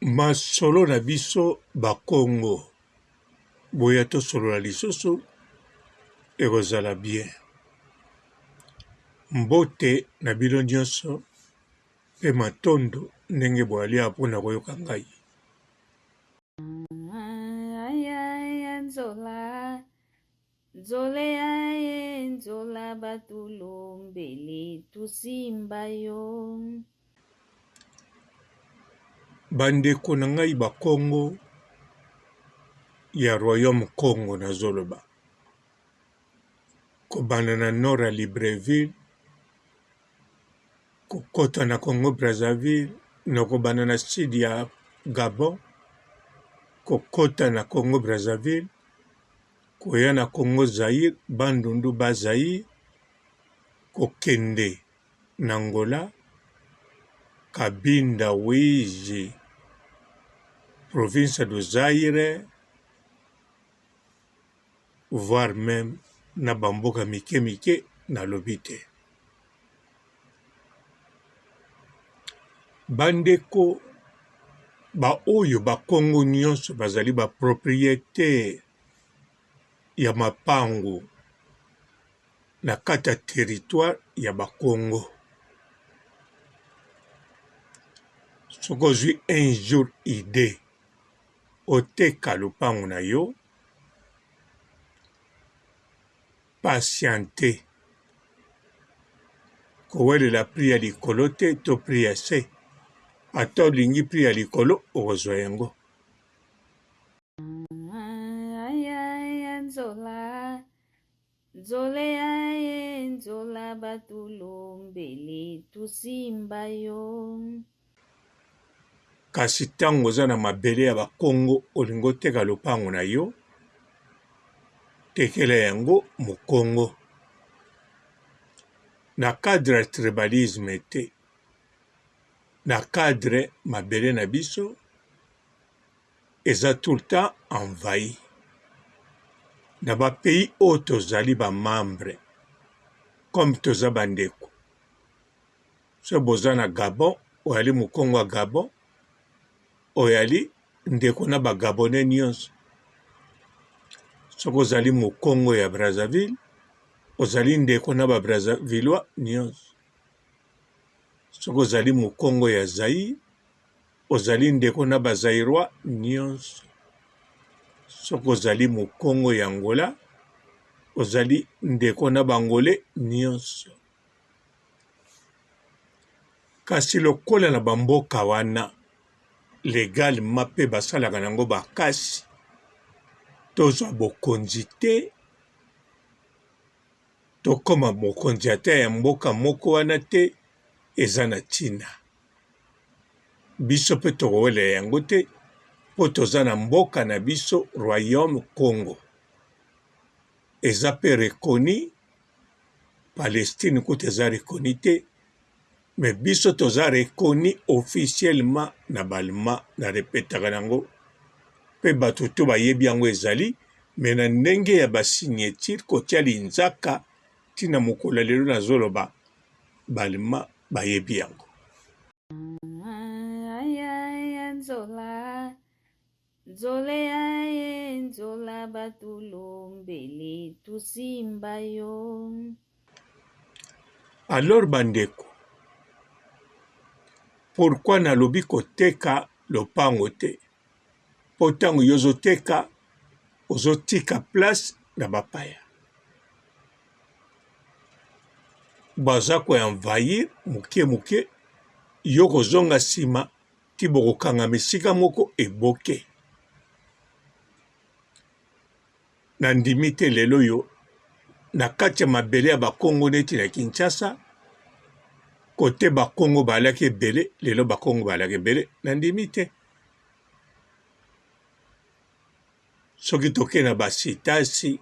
Masolo na biso ba kongo boya tosolola lisusu ekozala bien. Mbote na bino nionso pe matondo ndenge boyali awa pona koyoka ngai. Nzole ya ye nzola batulombele tusimba yo. Bandeko na ngai ba kongo ya royaume kongo nazoloba kobanda na nord ya Libreville kokota na Congo Brazzaville na kobanda na sud ya Gabon kokota na Congo Brazzaville koya na Congo Zaïre, Bandundu bas Zaïre, kokende na Angola, Cabinda Uíge, province do Zaïre, voire meme na ba mboka mike mike nalobi te. Bandeko ba oyo ba kongo nionso bazali ba proprietaires ya mapangu na kati ya territoire ya ba kongo. Soki ozwi un jour idee oteka lopango na yo, patienter, kowelela prix ya likolo te to prix ya se, ata olingi prix ya likolo okozwa yango. Kasi tango oza na mabele ya ba kongo olingi oteka lopango na yo, tekela yango mokongo. Na cadre ya tribalisme te, na cadre mabele na biso eza tout le temps envahi na ba pays oyo tozali ba membres comme toza ba ndeko. Soki boza na Gabon oyali mokongo ya Gabon oyali ndeko na ba Gabonais nionso. Soki ozali mokongo ya Brazzaville ozali ndeko na ba Brazzavillois nionso. Soki ozali mokongo ya Zaïre Ozali ndeko na ba Zairois nionso. Soki ozali mukongo ya Angola, ozali ndeko na ba Angolais nionso. Kasi lokola na ba mboka wana legalement pe basalaka na yango makasi, tozwa bokonzi te, tokoma mokonzi ata ya mboka moko wana te, eza na tina. Biso pe tokowelela yango te po toza na mboka na biso royaume kongo eza pe reconnu Palestine kutu eza reconnu te mais biso toza reconnu officiellement na ba allemand na repetaka yango pe bato tout bayebi yango ezali mais na ndenge ya ba signature kotia linzaka ti na mokolo ya lelo nazoloba ba allemand bayebi yango. Alors ba ndeko pourquoi nalobi koteka lopango te? Po tango yo ozo teka ozo tika place na ba paya. Baza ko envahir moke moke yo kozonga sima ti bokokangama esika moko eboke. Na ndimi te lelo oyo na kati ya mabele ya ba kongo neti na Kinshasa kote ba kongo balaki ebele lelo ba kongo balaki ebele na ndimi te. Soki toke na ba sitasi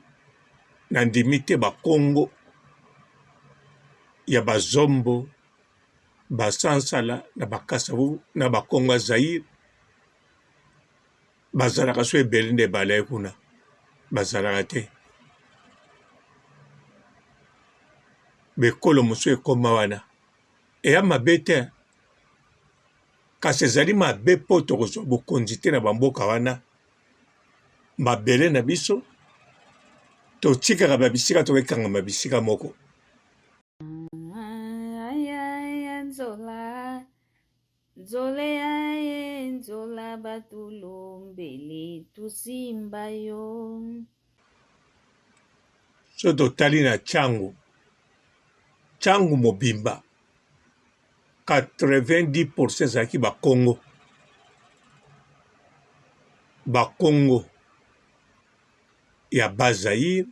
na ndimi te ba kongo ya ba zombo ba sansala na ba kasavubu na ba kongo ya Zaïre bazalaka so ebele nde ebale kuna bazalaka te. Bikolo mosusu ekoma wana eya mabe te. Kasi ezali mabe mpo tokozwa bokonzi te na bamboka wana. Mabele na biso totikaka ba bisika tokekangama bisika moko. Nzola, nzole aye nzola batulombele tusimba yo. Soki totali na Tshangu, Tshangu mobimba 90 pourcent ezalaki ba kongo, ba kongo ya bas Zaïre,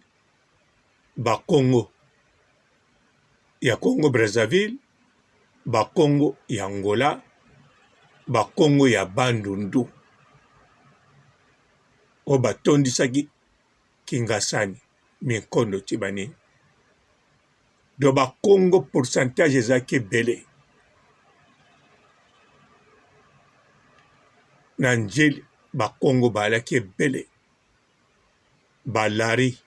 ba kongo ya Congo Brazzaville, ba kongo ya Angola, ba kongo ya Bandundu oyo batondisaki Kingasani, Minkondo ti ba nini. Donc ba kongo pourcentage ezalaki ebele na Ndjili ba kongo bazalaki ebele. Ba Lari,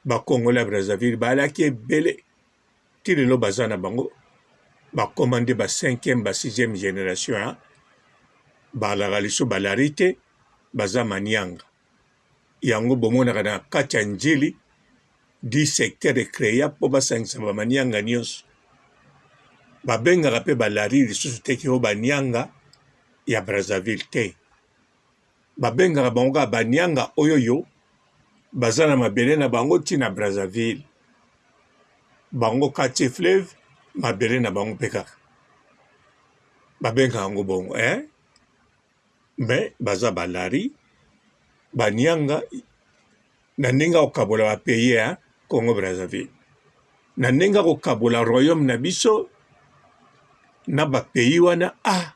ba Congolais ya Brazzaville bazalaki ebele ti lelo baza na bango bakoma nde ba cinquième ba sixième generation ya balaka lisusu ba Lari te baza manianga yango bomonaka na kati ya Ndjili di secteur ecrea mpo basangisa ba manianga nyonso babengaka mpe ba Lari lisusu te ke o banianga ya Brazzaville te. Babengaka bango kaka ba nianga oyoyo baza na mabele na bango ti na Brazzaville. Bango quartier fleuve mabele na bango pe kaka. Babengaka yango bongo eh? Mais baza ba lari, ba nianga na ndenge ya kokabola ba pays ya Congo Brazzaville. Na ndenge ya kokabola royaume na biso na ba pays wana ah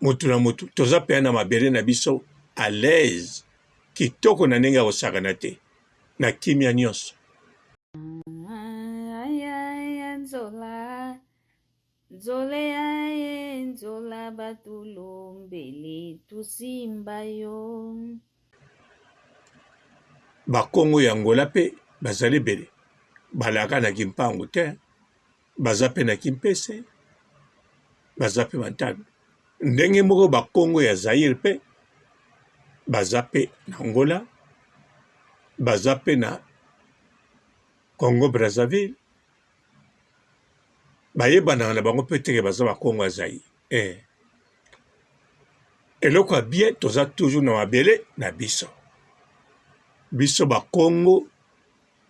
Moto na moto toza mpenza na mabele na biso à l'aise kitoko na ndenge ya kosakana te na kimia nyonso. Nzola, nzole aye nzola batulombele tusimba yo. Bakongo ya Angola mpe bazali ebele balaka na kimpangu te. Baza pe na kimpese, baza pe bantalo. Ndenge moko ba kongo ya Zaïre pe baza pe na Angola, baza pe na Congo Brazzaville. Bayebanaka na bango pe te ke baza ba kongo ya Zaïre. Eh. Eloko ya bien toza toujours na mabele na biso. Biso ba kongo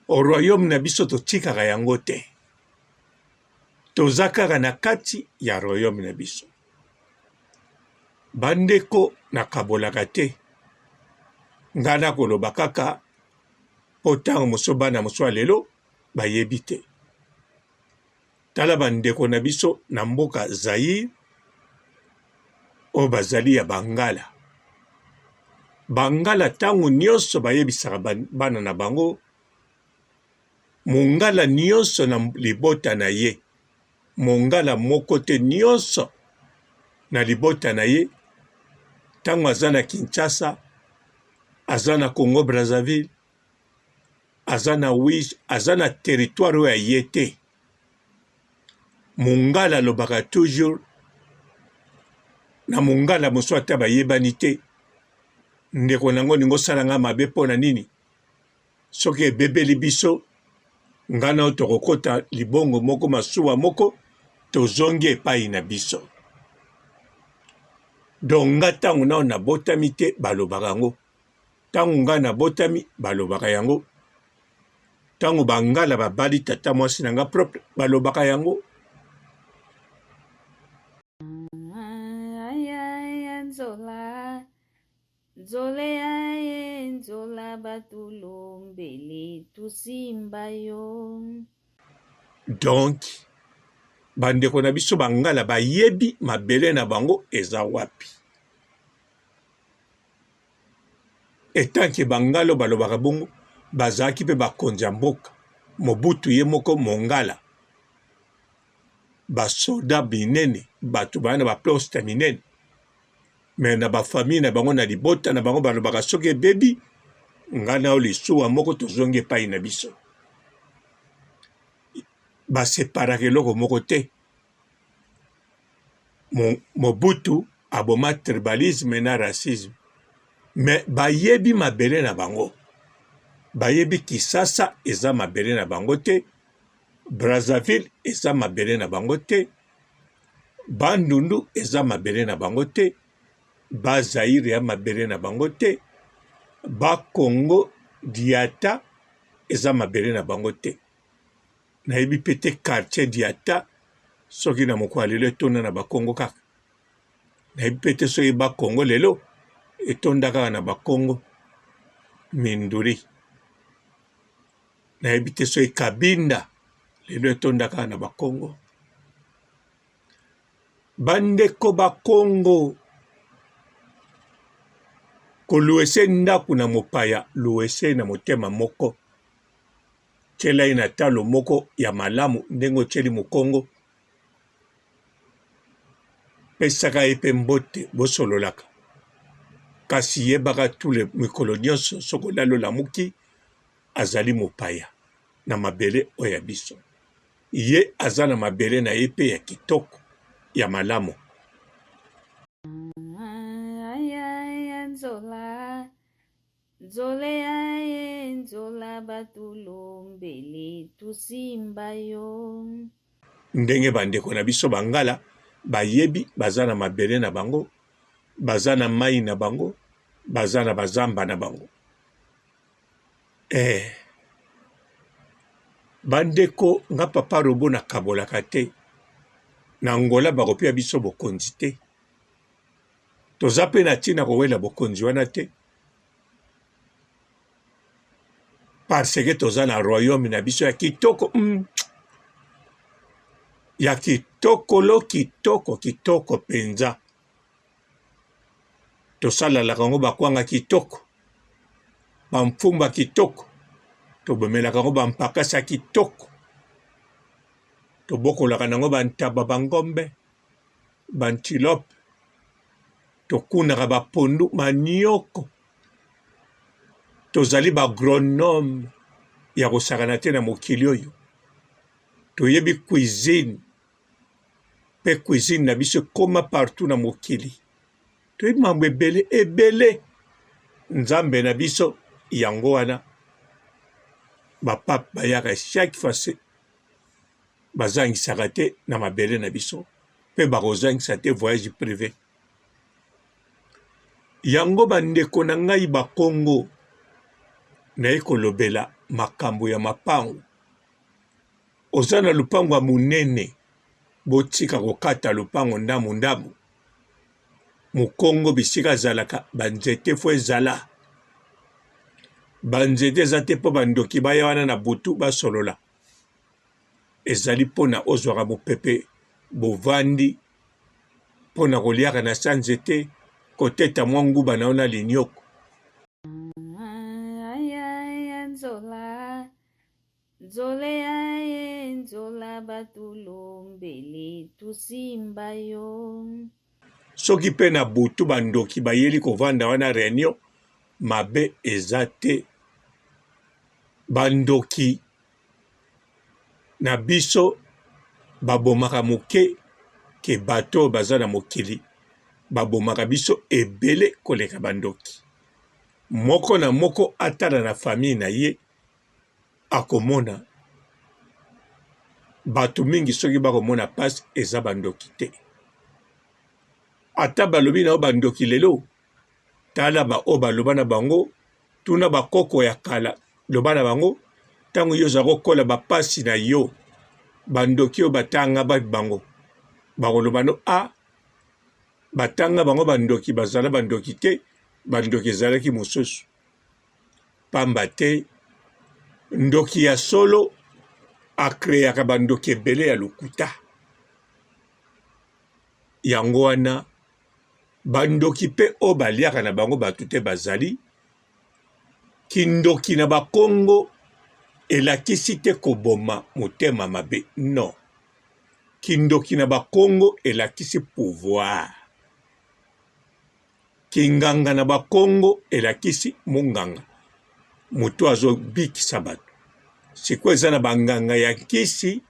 Royaume na biso totikaka yango te. Toza kaka na kati ya royaume na biso. Bandeko nakabolaka te. Ngai nakoloba kaka mpo ntango mosusu bana mosusu ya lelo bayebi te. Tala ba ndeko na biso na mboka Zaïre oyo bazali ya bangala. Bangala ntango nyonso bayebisaka bana na bango mongala nyonso na libota na ye, mongala moko te nyonso na libota na ye ntango aza na Kinshasa, aza na Congo Brazzaville, aza na wis aza na territoire oyo ya ye te mongala alobaka toujours na mongala mosusu ata bayebani te ndeko na yango olingi osala ngai mabe mpo na nini soki ebebeli biso ngai na yo tokokota libongo moko masuwa moko tozongi epai na biso donc nga ntango nao nabotami te balobaka yango Tango ngai nabotami balobaka yango, tango bangala babali tata mwasi na nga propre balobaka yango. Nzola, nzole aye nzola batulombele tusimba yo. Donc bandeko na biso bangala bayebi mabele na bango eza wapi. Etant que bangala oyo balobaka bongo bazalaki pe bakonzi ya mboka, Mobutu ye moko mongala, ba soldats minene, batu baya na ba poste ya minene mais na ba famille na bango na libota na bango balobaka soki ebebi ngai na yo lisuwa moko tozongi epai na biso. Ba separaka eloko moko te. Mobutu aboma tribalisme na racisme mais bayebi mabele na bango bayebi Kisasa eza mabele na bango te Brazzaville eza mabele na bango te Bandundu eza mabele na bango te ba Zaire ya mabele na bango te ba Congo diata eza mabele na bango te Nayebi pe te quartier Diata soki na mokolo ya lelo etonda na ba kongo kaka. Nayebi pe te soki ba kongo lelo etonda kaka na ba kongo minduri. Nayebi te soki Kabinda lelo etonda kaka na ba kongo. Bandeko ba kongo koluese ndako na mopaya luese na motema moko. Tiela ye na talo moko ya malamu ndenge otieli mokongo. Pesaka ye pe mbote bosololaka. Kasi yebaka tous les mikolo nyonso soki olali olamuki azali mopaya na mabele oyo ya biso. Ye aza na mabele na ye pe ya kitoko ya malamu. Nzole ya ye nzola batulombele tusimba yo. Ndenge ba ndeko na biso bangala bayebi baza na mabele na bango, baza na mayi na bango, baza na ba zamba na bango. Eh ba ndeko nga papa robot na kabolaka te. Na Angola bakopia biso bokonzi te. Toza pe na tina kowela bokonzi wana te. Parce que toza na royaume na biso ya kitoko mm. ya kitoko lo kitoko kitoko mpenza tosalalaka yango bakwanga kitoko bamfumba kitoko tobomelaka yango bampakasa kitoko tobokolaka na yango bantaba bangombe bantilope tokunaka ba pondu manioko tozali ba agronome ya kosakana te na mokili oyo toyebi cuisine pe cuisine na biso ekoma partout na mokili toyebi mambo ebele ebele nzambe na biso yango wana ba pape bayaka chaque fois bazangisaka te na mabele na biso pe bakozangisa te voyage prive yango bandeko na ngai bakongo naye kolobela makambo ya mapango oza na lopango ya monene botika kokata lopango ndambo ndambo mokongo bisika azalaka banzete fo ezala banzete eza te mpo bandoki baya wana na butu basolola ezali mpo na ozwaka mopepe bovandi mpo na koliaka na sa nzete koteta mwa nguba na yo na linioko. Nzole ya ye nzola batulombele tusimba yo. Soki pe na butu ba ndoki bayeli kovanda wana reunion mabe eza te ba ndoki na biso babomaka moke ke bato oyo baza na mokili babomaka biso ebele koleka ba ndoki moko na moko atala na famille na ye akomona bato mingi soki bakomona pasi eza ba ndoki te ata balobi na yo ba ndoki lelo tala ba oyo baloba na bango tuna ba koko ya kala loba na bango ntango yo oza kokola ba pasi na yo ba ndoki oyo batanga ba bango bakoloba no a ah, batanga bango ba ndoki bazala ba ndoki te ba ndoki ezalaki mosusu Pamba te ndoki ya solo a creaka ba ndoki ebele ya lokuta. Yango wana ba ndoki pe oyo baliaka na bango batu te bazali. Kindoki na ba kongo elakisi te koboma motema mabe non. Kindoki na ba kongo elakisi pouvoir. Kinganga na ba kongo elakisi munganga mutu azo bikisa batu sikoyo eza na ba nganga ya nkisi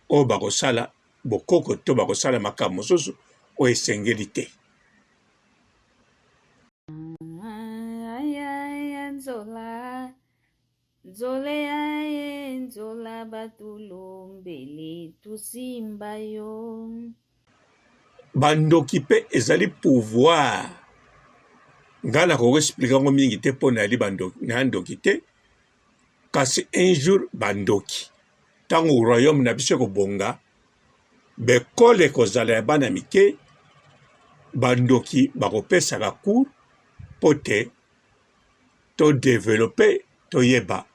oyo bakosala. bokoko to bakosala makambo mosusu oyo esengeli te. Nzole ya ye nzola batulombele tusimba yo. Bandoki mpe ezali pouvoir. Ngai nakoki explike yango mingi te mpo nayali na ndoki te, kasi un jour bandoki ntango royaume na biso ekobonga, bekole ekozala ya bana mike, bandoki bakopesaka cours mpo te to developper toyeba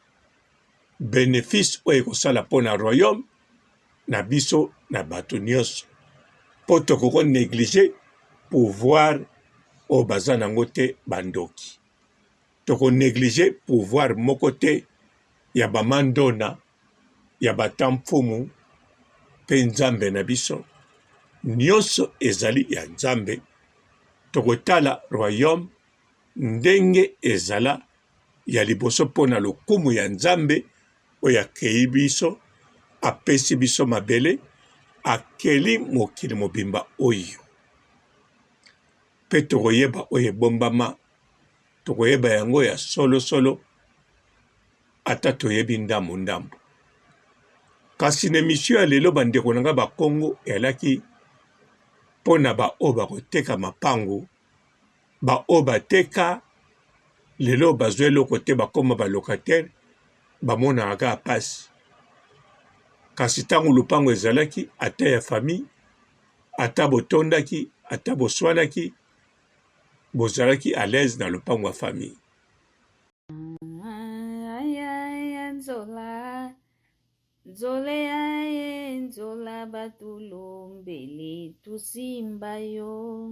benefice oyo ekosala mpo na royaume na biso na bato nyonso mpo tokoki neglige pouvoir oyo baza nango te bandoki toko neglige pouvoir moko te ya bamandona ya batamfumu mpe nzambe na biso nyonso ezali ya nzambe tokotala royaume ndenge ezala ya liboso mpo na lokumu ya Nzambe oyo akei biso, apesi biso mabele, akeli mokili mobimba oyo. Mpe tokoyeba oyo ebombama, tokoyeba yango ya solo solo, ata toyebi ndambo ndambo. Kasi na emission ya lelo bandeko na ngai ba Kongo eyalaki mpo na baoyo bakoteka mapango Ba oyo bateka lelo bazwa eloko te bakoma ba locataire bamonaka kaka pasi kasi ntango lopango ezalaki ata ya famille ata botondaki ata boswanaki bozalaki à l'aise na lopango ya famille. Nzole ya ye nzola batulombele tusimba yo.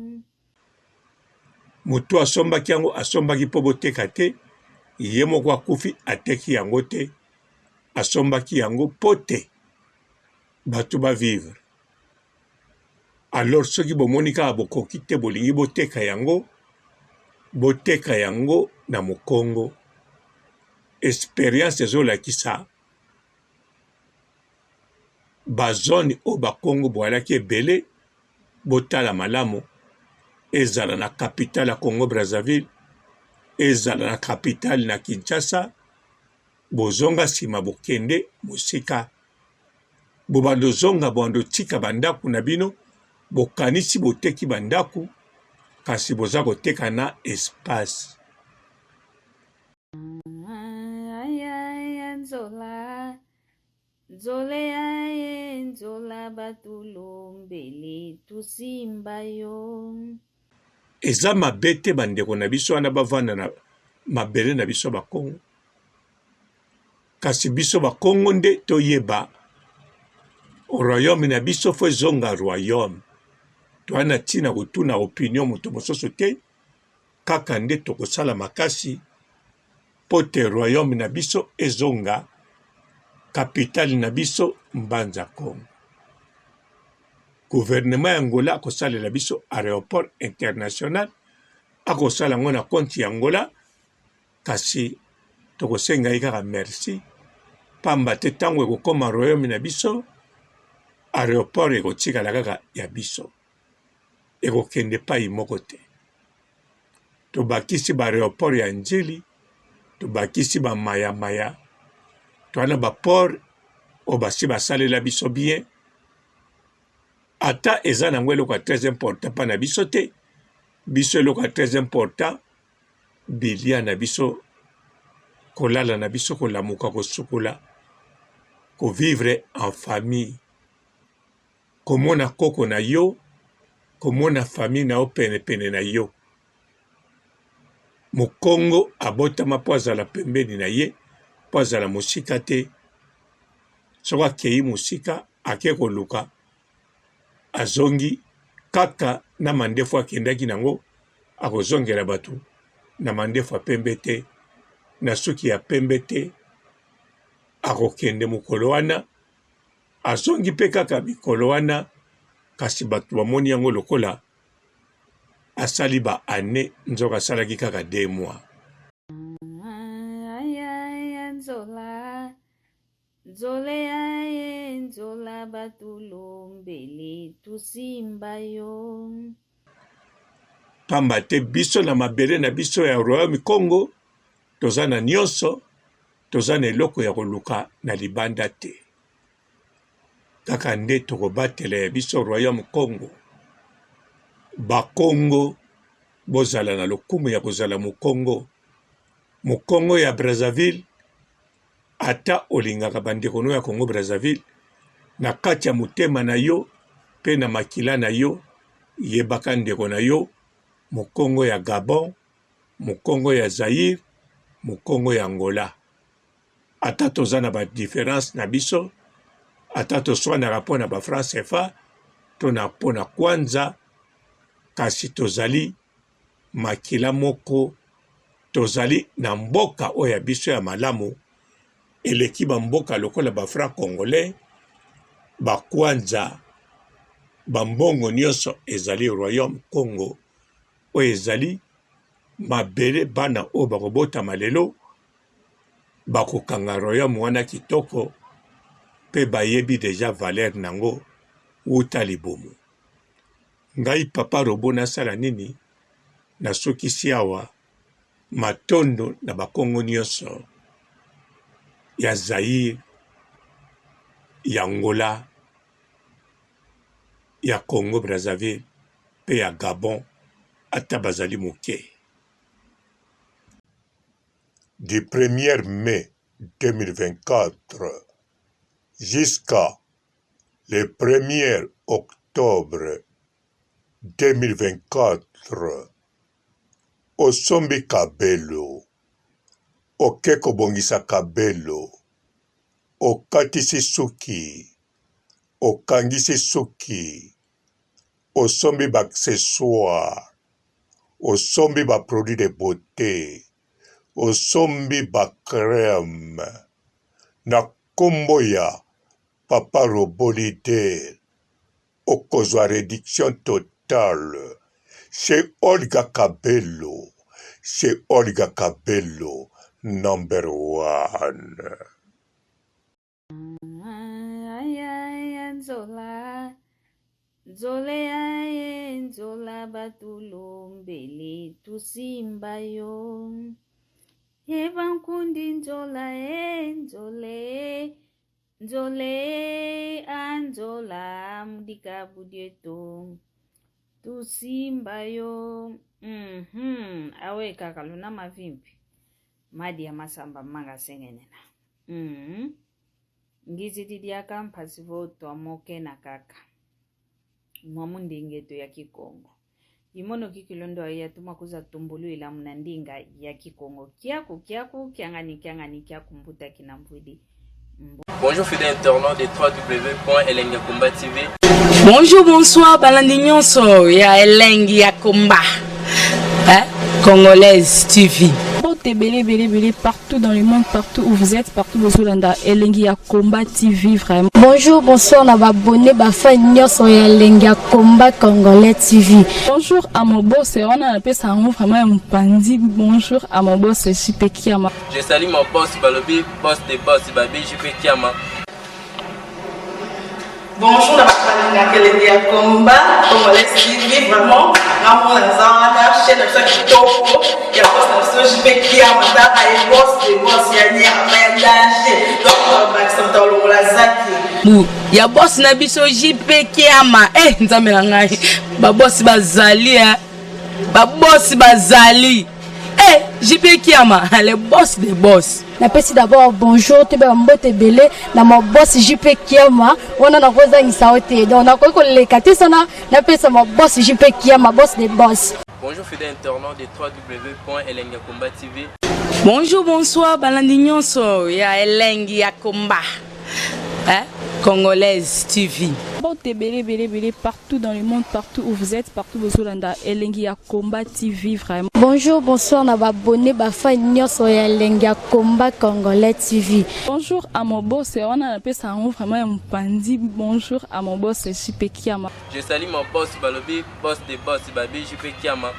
Moto asombaki yango asombaki mpo boteka te, ye moko akufi ateki yango te, asombaki yango mpo te bato ba vivre. Alors soki bomoni kaka bokoki te bolingi boteka yango, boteka yango na mokongo. Experience ezolakisa Ba zone oyo ba kongo boalaki ebele botala malamu ezala na capitale ya Congo Brazzaville ezala na capitale na Kinshasa bozonga sima bokende mosika bobanda ozonga bobanda otika ba ndako na bino bokanisi boteki ba ndako kasi boza koteka na espace. Nzola, nzole ya ye nzola batulombele tusimba yo. Eza mabe te bandeko na biso wana bavanda na mabele na biso bakongo, kasi biso bakongo nde toyeba royaume na biso fo ezonga royaume. Toa na ntina kotuna opinion moto mosusu te. Kaka nde tokosala makasi mpo te royaume na biso ezonga capitale na biso Mbanza Kongo. Gouvernement ya Angola akosalela biso aeroport international, akosala yango na compte ya Angola, kasi tokosenga ye kaka merci pamba te ntango ekokoma royaume na biso aeroport ekotikala kaka ya biso. Ekokende epai moko te. Tobakisi ba aeroport ya Ndjili, tobakisi ba maya maya, toza na ba port oyo basi basalela biso bien, ata eza nango eloko ya très important mpa na biso te, biso eloko ya très important bilia na biso, kolala na biso, kolamuka, kosukola, ko vivre en famille. Komona koko na yo, komona famille na yo pene pene na yo. Mokongo abotama mpo azala pembeni na ye, mpo azala mosika te. Soki akeyi mosika, ake koluka, azongi kaka na mandefu akendaki na yango, akozongela bato na mandefu ya pembe te, na suki ya pembe te. Akokende mokolo wana Azongi mpe kaka mikolo wana, kasi bato bamoni yango lokola asali ba annees, nzoka asalaki kaka deux mois. Aya ya nzola. Nzole ya ye nzola batulombele tusimba yo. Pamba te biso na mabele na biso ya Royaume Kongo toza na nionso, toza na eloko ya koluka na libanda te. Kaka nde tokobatela ya biso Royaume Kongo. Bakongo bozala na lokumu ya kozala mokongo. Mokongo ya Brazzaville Ata olingaka ba ndeko no ya Congo Brazzaville na kati ya motema na yo pe na makila na yo, yebaka ndeko na yo mokongo ya Gabon, mokongo ya Zaïre, mokongo ya Angola. Ata toza na ba difference na biso, ata toswanaka mpo na ba francs CFA to na mpo na kwanza, kasi tozali makila moko tozali na mboka oyo ya biso ya malamu eleki ba mboka lokola ba franc congolais ba kwanza ba mbongo nyonso ezali royaume Congo oyo ezali mabele bana oyo bakobotama lelo bakokanga royaume wana kitoko pe bayebi deja valeur nango wuta libumu. Ngai papa robot nasala nini nasukisi awa matondo na bakongo nionso ya Zaïre ya Angola ya Congo Brazzaville pe ya Gabon ata bazali moke. Du premier mai 2024 jusqu'à Le premier octobre 2024 osombi kabelo, oke kobongisa kabelo, okatisi suki, okangisi suki, osombi ba accessoires, osombi ba produits de beaute, osombi ba crèmes na kombo ya Papa robot leader okozwa reduction totale chez Olga Kabelo chez Olga Kabelo number one. Ayaya nzola nzole aye nzola batulombele tusimba yo eva nkundi nzola e nzole Nzole a nzola mudika budieto tusimba yo mm -hmm. awe kaka luna mavimpi madi ya masamba manga sengenena mm -hmm. ngizi didiaka mpasi votwa moke na kaka mwa mundingeto ya kikongo imono kikilondo ya tuma kuza tumbulu ilamu na ndinga ya kikongo kiaku kiaku kiangani kiangani kiaku mbuta kina mvwidi Bonjour fidèles internautes de www.elengiyakomba TV. Bonjour, bonsoir, balandi nyonso ya elengi ya komba. Hein? Congolaise TV. Mbote ebele ebele ebele partout dans le monde, partout où vous êtes, partout bozolanda elengi ya combat TV vraiment. Bonjour, bonsoir na ba abonné ba fan nyonso ya elengi ya combat congolais TV. Bonjour à mon boss, wana napesa yango vraiment ya mopanzi. Bonjour à mon boss JP Kiama. Je salue mon boss balobi boss de boss babi JP Kiama. Bonjour na bato balingaka elengi ya combat congolais TV vraiment ngamona naza wana chaîne na biso ya kitoko ya boss na biso JP Kiama tala ye boss de boss ya nyama ya danger donc bakisa moto alongola zaki bu ya boss na biso JP Kiama eh nzambe na ngai ba boss bazali eh ba boss bazali eh JP Kiama le boss de boss napesi d'abord bonjour toyeba mbote ebele na ma boss jp kiama wana nakozangisa yo te donc nakoki koleka te sana napesa ma boss jp kiama boss de boss Bonjour fidèles internautes de www.elengiyakomba TV. Bonjour, bonsoir, balandi nyonso ya elengi ya komba. Hein? Congolaise TV. Mbote ebele ebele ebele partout dans le monde, partout où vous êtes, partout bozolanda elengi ya combat TV vraiment. Bonjour, bonsoir na ba abonné ba fan nyonso ya elengi ya combat congolais TV. Bonjour à mon boss, wana napesa yango vraiment ya mopanzi. Bonjour à mon boss JP Kiama. Je salue mon boss balobi boss de boss babi JP Kiama.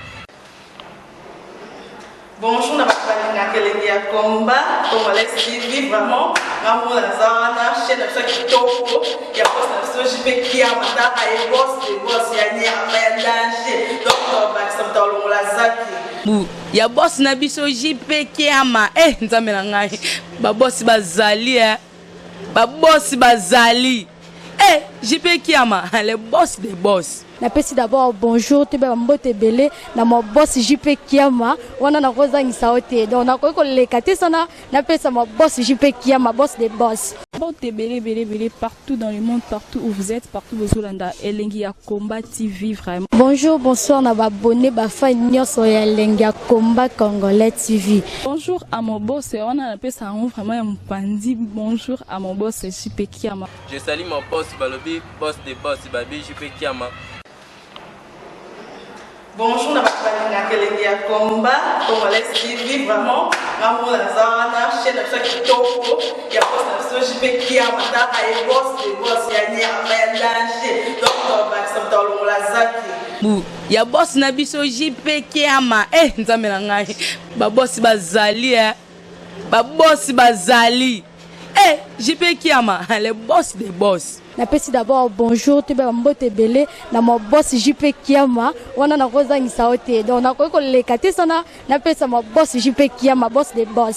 Bonjour na bato Balingaka elengi ya combat congolais TV, vraiment nga mona naza wana, chaîne na biso ya kitoko ya boss na biso JP Kiama, taka ye boss de boss ya nyama ya danger, donc tobakisa moto alongola zaki. Bu ya boss na biso JP Kiama, eh Nzambe na ngai, ba boss bazali eh, ba boss bazali eh, JP Kiama, le boss de boss. Napesi d'abord bonjour, toyeba bambote ebele na ma boss JP Kiama. Wana nakozangisa yo te, donc nakoki koleka te sana napesa ma boss JP Kiama, boss de boss. Mbote ebele ebele ebele partout dans le monde, partout où vous êtes, partout bozolanda Elengi ya Combat TV vraiment. Bonjour, bonsoir na ba abonnés, ba fans nyonso ya Elengi ya Combat Congolais TV. Bonjour à mon boss, wana napesa yango vraiment ya mopanzi. Bonjour à mon boss JP Kiama. Je salue mon boss, balobi boss de boss, babi JP Kiama. Bonjour na bato balingaka elengi ya combat congolais TV, vraiment nga mona naza wana, chaîne na biso ya kitoko ya boss na biso JP Kiama, taka ye boss de boss ya nyama ya danger, donc tobakisa moto alongola zaki. Bu ya boss na biso JP Kiama, eh Nzambe na ngai, ba boss bazali eh, ba boss bazali eh, JP Kiama, le boss de boss. Napesi d'abord bonjour, toyeba bambote ebele na ma boss JP Kiama. Wana nakozangisa yo te, donc nakoki koleka te sana napesa ma boss JP Kiama, boss de boss.